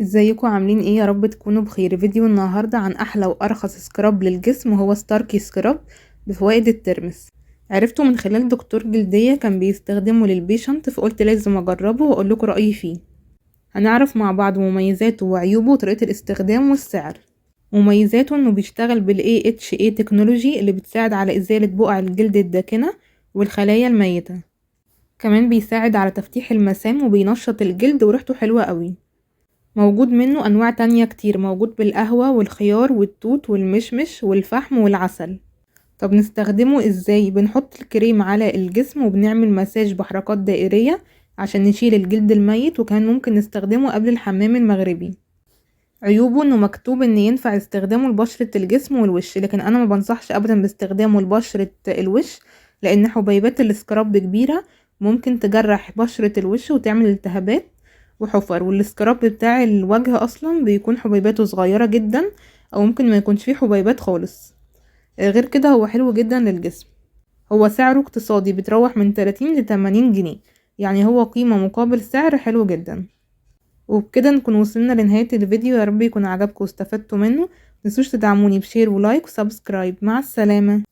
ازيكم عاملين ايه؟ يا رب تكونوا بخير. فيديو النهارده عن احلى وارخص scrub للجسم، وهو ستاركي scrub بفوائد الترمس. عرفته من خلال دكتور جلدية كان بيستخدمه لل patient، فقلت لازم اجربه واقول لكم رايي فيه. هنعرف مع بعض مميزاته وعيوبه وطريقه الاستخدام والسعر. مميزاته انه بيشتغل بال AHA technology اللي بتساعد على ازالة بقع الجلد الداكنة والخلايا الميتة. كمان بيساعد على تفتيح المسام وبينشط الجلد وريحته حلوة قوي. موجود منه انواع تانية كتير، موجود بالقهوة والخيار والتوت والمشمش والفحم والعسل. طب نستخدمه ازاي؟ بنحط الكريم على الجسم وبنعمل مساج بحركات دائرية عشان نشيل الجلد الميت، وكمان ممكن نستخدمه قبل الحمام المغربي. عيوبه انه مكتوب ان ينفع استخدامه لبشرة الجسم والوش، لكن انا ما بنصحش ابدا باستخدامه لبشرة الوش، لان حبيبات ال scrub كبيرة ممكن تجرح بشرة الوش وتعمل التهابات وحفر، وال scrub بتاع الوجه اصلا بيكون حبيباته صغيرة جدا او ممكن ما يكونش فيه حبيبات خالص. غير كده هو حلو جدا للجسم. هو سعره اقتصادي، بتروح من 30 ل 80 جنيه، يعني هو قيمة مقابل سعر حلو جدا. وبكده نكون وصلنا لنهاية الفيديو، يا رب يكون عجبكم واستفدتوا منه. متنسوش تدعموني ب share و like و subscribe. مع السلامة.